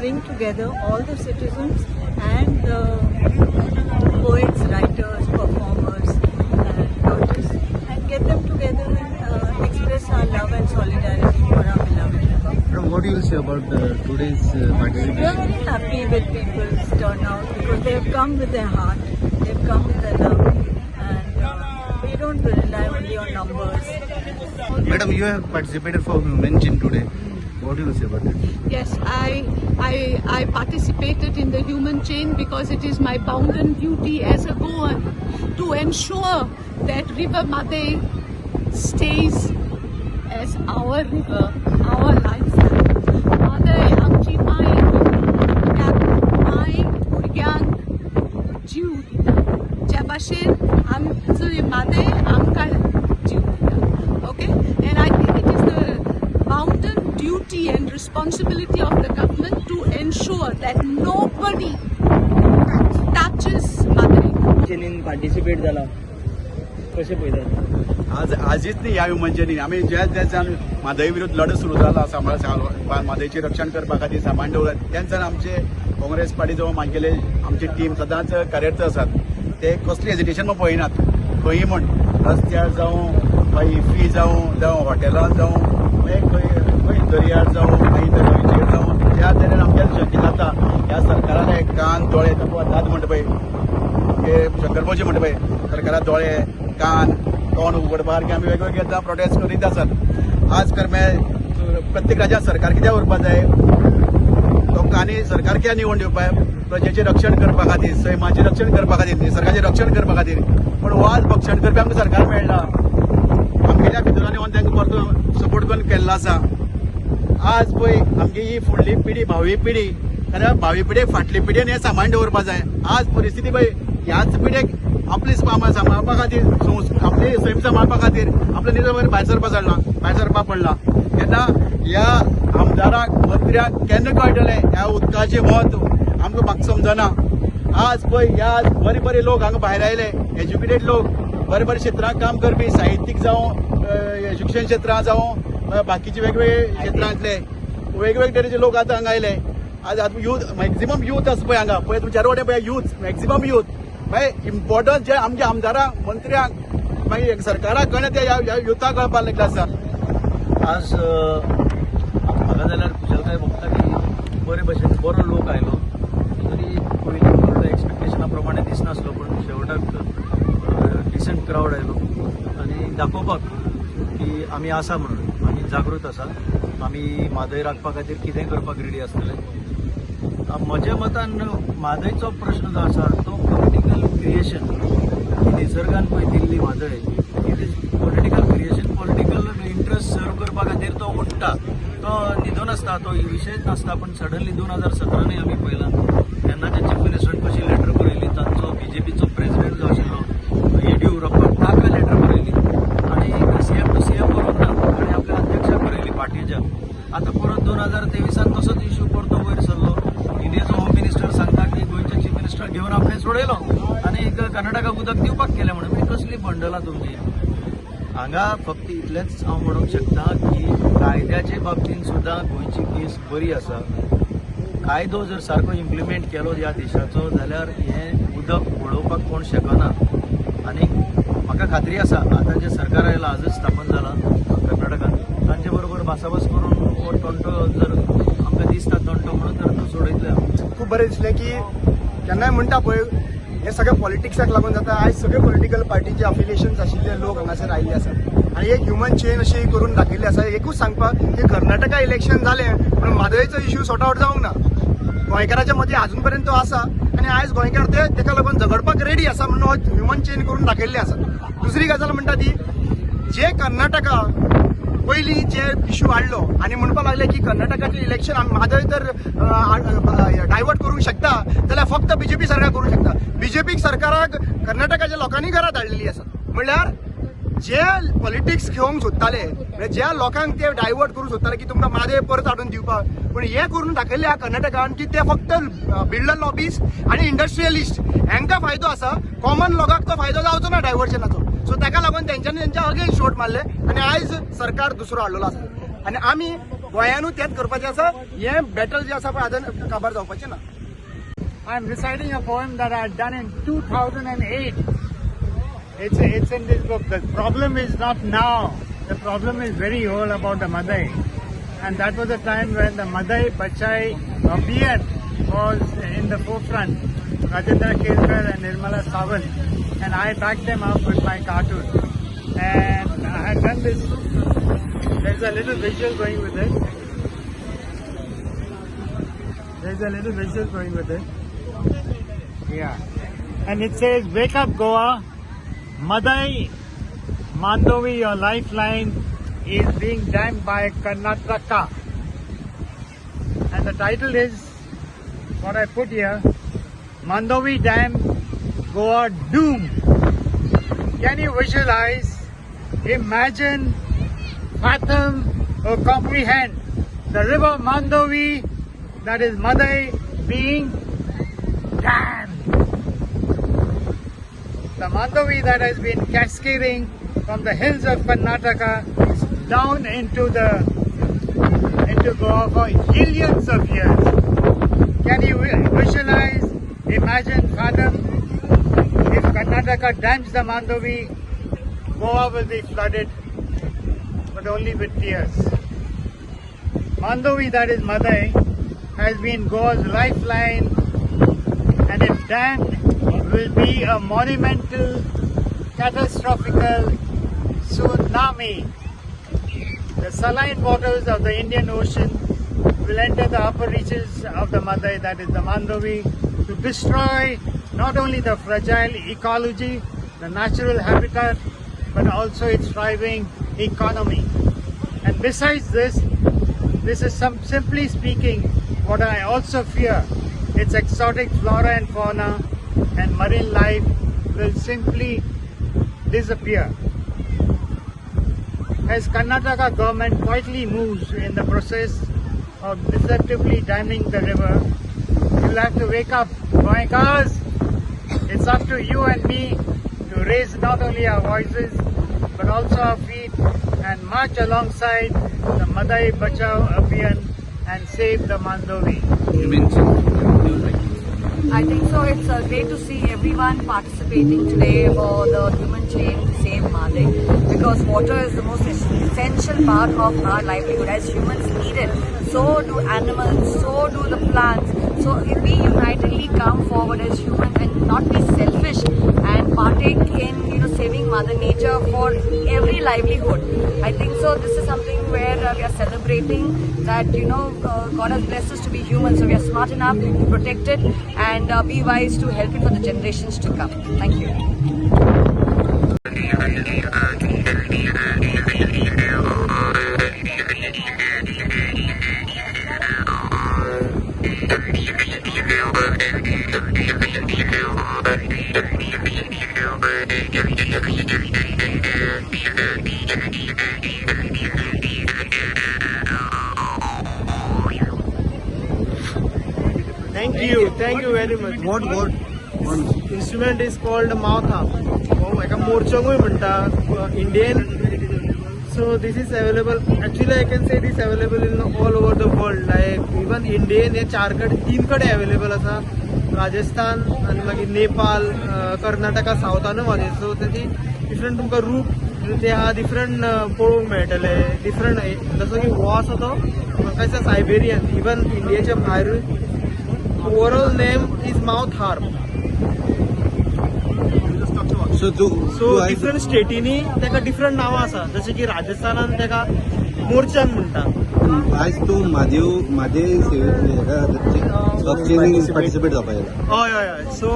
bring together all the citizens and the poets, writers, performers and artists and get them together and express our love and solidarity for our beloved river. Madam, what do you say about today's We are participation? very happy with people's turnout because they have come with their heart, they have come with their love, and we don't rely only on numbers. Madam, you have participated for Human Chain today. What do you say about it? Yes, I participated in the human chain because it is my bounden duty as a Goan to ensure that River Mhadei stays as our river, our lifeline. Mhadei आमची माय, त्या माय भुरग्यांक जीव दिता, ज्या भाशेन आमची म्हादय आमकां जीव दिता. Okay, and I think it is the bounden duty and responsibility of the government to ensure that nobody touches Mhadei. चेनीन पार्टिसिपेट जाला, कशें पळयतात? आज आजीच न्ही ह्या ह्युमन चेनीन आमी ज्या ज्याच्यान म्हादय विरुद्ध लढो सुरू जाला, सांबाळ म्हादयचें रक्षण करपा खातीर सांबाळ दवरत, तेन्नाच्यान आमचे काँग्रेस पार्टी जावं मागेले आमची टीम सदांच कार्यरत आसात. ते कसली हेजिटेशन पळयनात, खंयी म्हण रस्त्यार जावं, खंय इफ्फी जावं, जावं हॉटेलां जावं, मागीर खंय खंय दर्यार जावं, मागीर दर्याचेर जावं, त्या तरेन आमच्या शक्य जाता. ह्या सरकारान कान दोळे दाद म्हणटा पळय, शंकर भाऊजी म्हणटा पळय, सरकारा दोळे कान तोंड उगडपा सारके आमी वेगवेगळे आतां प्रोटेस्ट करीत आसात. आज करमे प्रत्येक राज्यात सरकार कित्याक उरपा जाय, लोकांनी सरकार कित्याक निवडून दिवपा, प्रजेचें रक्षण करपा खातीर, सैमाचें रक्षण करपा खातीर, निसर्गाचें रक्षण करपा खातीर. पूण वाज भक्षण करपी आमकां सरकार मेळ्ळा, आमगेल्या भितर येवन तांकां परतो सपोर्ट करून केल्लो आसा. आज पळय आमची ही फुडली पिढी, भावी पिढी, कारण भावी पिढयेक फाटली पिढयेन हें सांबाळून दवरपा जाय. आज परिस्थिती पळय, ह्याच पिढयेक आपली सांबाळपा खातीर, आपली सैम सांबाळपा खातीर आपल्या निजाम भायर सरपा चडला, भायर सरपा पडला. तेन्ना ह्या आमदाराक, मंत्र्याक केन्ना कळटलें ह्या उदकाचें म्हत्व, आमकां म्हाका समजना. आज पळय ह्या बरे बरे लोक हांगा भायर आयले, एज्युकेटेड लोक, बरे बरे क्षेत्रांत काम करपी, साहित्यीक जावं, शिक्षण क्षेत्रांत जावं, बाकीचे वेगवेगळे क्षेत्रांतले वेगवेगळे तरेचे लोक आतां हांगा आयले. आज यूथ, मॅक्झिमम यूथ आसा पळय हांगा, पळय तुमच्या रोडे पळय यूथ, मॅक्झिमम यूथ. मागीर इम्पॉर्टन्स जे आमच्या आमदारांक, मंत्र्यांक, मागीर सरकाराक कळना, ते ह्या युथाक कळपाक लागले आसा. आज म्हाका जाल्यार खुशालकाय भोगता की बरे भशेन बरो लोक आयलो. तरी पयलीं म्हणल्यार एक्सपेक्टेशना प्रमाणे दिसनासलो, पूण शेवटाक डिसंट क्रावड आयलो आनी दाखोवपाक की आमी आसा म्हणून, आमी जागृत आसा, आमी म्हादय राखपा खातीर कितेंय करपाक रेडी आसतले. म्हज्या मतान म्हादयचो प्रश्न जो आसा तो पॉलिटिकल क्रिएशन. निसर्गान पळय दिल्ली Mhadei, it is political creation. Political interest serve करपा खातीर तो उठ्ठा, तो न्हिदून आसता, तो विशयच नासता. पूण सडनली 2017नूय आमी पळयलां, तेन्नाचे चीफ मिनिस्टरान कशी लेटर बरयली, तांचो बीजेपीचो प्रेजिडेंट जो आशिल्लो येडियुरप्पा, ताका लेटर बरयली आनी सीएम टू सीएम बरोवंक ना, आनी आपल्या अध्यक्षाक बरयली पार्टीच्या. आतां परत 2023 तसोच इशू परतो वयर सरलो. इंडियेचो होम मिनिस्टर सांगता की गोंयच्या चीफ मिनिस्टर घेवन आपणें सोडयलो आनी कर्नाटकाक उदक दिवपाक केलें म्हणून. म्हणजे कसली बंडलां तुमची हांगा? फक्त इतलेंच हांव म्हणूंक शकता की कायद्याचे बाबतींत सुद्दां गोंयची केस बरी आसा. कायदो जर सारको इम्प्लिमेंट केलो ह्या देशाचो जाल्यार हें उदक वळोवपाक कोण शकना. आनी म्हाका खात्री आसा, आतां जें सरकार आयलां, आजच स्थापन जालां कर्नाटकान, तांचे बरोबर भासाभास करून हो तंटो जर आमकां दिसता तंटो म्हणून तर तो सोडयतले. खूब बरें दिसलें की केन्नाय म्हणटा पळय, हे सगळें पॉलिटिक्साक लागून जाता. आयज सगळे पॉलिटिकल पार्टीचे अफिलिएशन्स आशिल्ले लोक हांगासर आयिल्ले आसात आनी एक ह्युमन चेन अशी करून दाखयल्ली आसा. एकूच सांगपाक की कर्नाटका इलेक्शन जालें पूण म्हादयचो इश्यू सॉर्ट आवट जावंक ना. गोंयकाराच्या मदीं अजून पर्यंत तो आसा आनी आयज गोंयकार ते तेका लागून झगडपाक रेडी आसा म्हणून हो ह्युमन चेन करून दाखयल्ली आसा. दुसरी गजाल म्हणटा ती, जे कर्नाटका पयलीं जे इश्यू हाडलो आनी म्हणपाक लागले की कर्नाटकाचें इलेक्शन म्हादय तर डायवर्ट करूंक शकता जाल्यार फक्त बीजेपी सरकार करूंक शकता. बीजेपी सरकाराक कर्नाटकाच्या लोकांनी घरा धाडलेली आसा. म्हणल्यार जे पॉलिटिक्स घेवंक सोदताले, म्हणजे ज्या लोकांक ते डायवर्ट करूंक सोदताले की तुमकां म्हादय परत हाडून दिवपाक, पूण हें करून दाखयल्लें आहा कर्नाटकान की ते फक्त बिल्डर लॉबीज आनी इंडस्ट्रियलिस्ट हांकां फायदो आसा, कॉमन लोकांक तो फायदो जावचो ना डायवर्शनाचो. सो ताका लागून तेंच्यांनी तेंच्या अगेन्स्ट वोट मारले आनी आयज सरकार दुसरो हाडलेलो आसा. आनी आमी गोंयानूय तेंच करपाचें आसा. हें बॅटल जें आसा पळय आजून काबार जावपाचें ना. I am reciting a poem that I had done in 2008. It's in this book. The problem is not now. The problem is very old about the Mhadei. And that was the time when the Mhadei Bachao Abhiyan was in the forefront. Rajendra Kelkar and Nirmala Sawant. And I backed them up with my cartoon. And I had done this. There's a little visual going with it. There's a little visual going with it. Yeah. And it says, "Wake up Goa, Mhadei Mandovi, your lifeline is being dammed by Karnataka." And the title is, what I put here, "Mandovi Dam, Goa Doom." Can you visualize, imagine, fathom or comprehend the river Mandovi, that is Mhadei, being dammed? The Mandovi that has been cascading from the hills of Karnataka down into Goa for millions of years. Can you visualize, imagine, fathom? If Karnataka dams the Mandovi, Goa will be flooded, but only with tears. Mandovi, that is Mhadei, has been Goa's lifeline, and if dammed, will be a monumental, catastrophical tsunami. The saline waters of the Indian Ocean will enter the upper reaches of the Mhadei, that is the Mandovi, to destroy not only the fragile ecology, the natural habitat, but also its thriving economy. And besides this, this is some, simply speaking, what I also fear. Its exotic flora and fauna and marine life will simply disappear. As Karnataka government quietly moves in the process of deceptively damming the river, you'll have to wake up, Goenkars. It's up to you and me to raise not only our voices but also our feet and march alongside the Mhadei Bachao Abhiyan and save the Mandovi. Human chain. I think so. It's great to see everyone participating today for the human chain to save Mhadei, because water is the most essential part of our livelihood. As humans need it, so do animals, so do the plants. So if we unitedly come forward as humans and not be selfish and partake in, you know, saving Mother Nature for every livelihood, I think so. This is something where we are celebrating that, you know, God has blessed us to be human, so we are smart enough to protect it and be wise to help it for the generations to come. Thank you. Thank you very much. What instrument is called mouth harp? एका मोरचंगूय म्हणटा Indian. So this is available. Actually I can say this available in all over the world. Like even Indian हे चार कडेन तीन कडेन available आसा. राजस्थान आनी मागीर नेपाल, कर्नाटका सावथानूय वाजयता. सो तेजी डिफरंट तुमकां रूप ते आहा डिफरंट पळोवंक मेळटले. डिफरंट जसो की हो आसा तो म्हाका दिसता सायबेरियन. इवन इंडियेच्या भायरूय. Overall name is mouth harp. So different स्टेटीनी ताका डिफरंट नांवां आसा. जशें की राजस्थानान ताका मोरचंग म्हणटा. आज तूं म्हादेव सेवेक पार्टिसिपेट जावपाक येता. हय हय हय. सो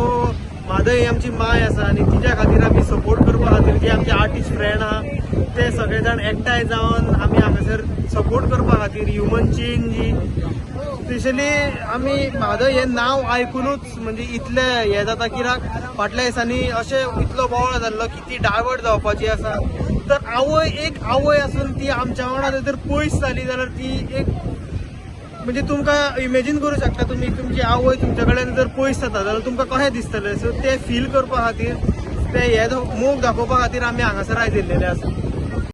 म्हादय ही आमची माय आसा आनी तिच्या खातीर आमी सपोर्ट करपा खातीर जे आमचे आर्टिस्ट फ्रेंड आहा ते सगळे जाण एकठांय जावन आमी हांगासर सपोर्ट करपा खातीर ह्युमन चेन जी स्पेशली आमी म्हादय हें नांव आयकुनूच म्हणजे इतलें हें जाता कित्याक फाटल्या दिसांनी अशें इतलो बोवाळ जाल्लो की ती डायवर्ट जावपाची आसा. तर आवय एक आवय आसून ती आमच्या वांगडा जर पयस जाली जाल्यार ती एक म्हणजे तुमकां इमेजीन करूं शकता तुमी तुमची आवय तुमच्या कडेन जर पयस जाता जाल्यार तुमकां कशें दिसतलें. सो ते फील करपा खातीर ते हे मोग दाखोवपा खातीर आमी हांगासर आयज येयल्लेले आसा.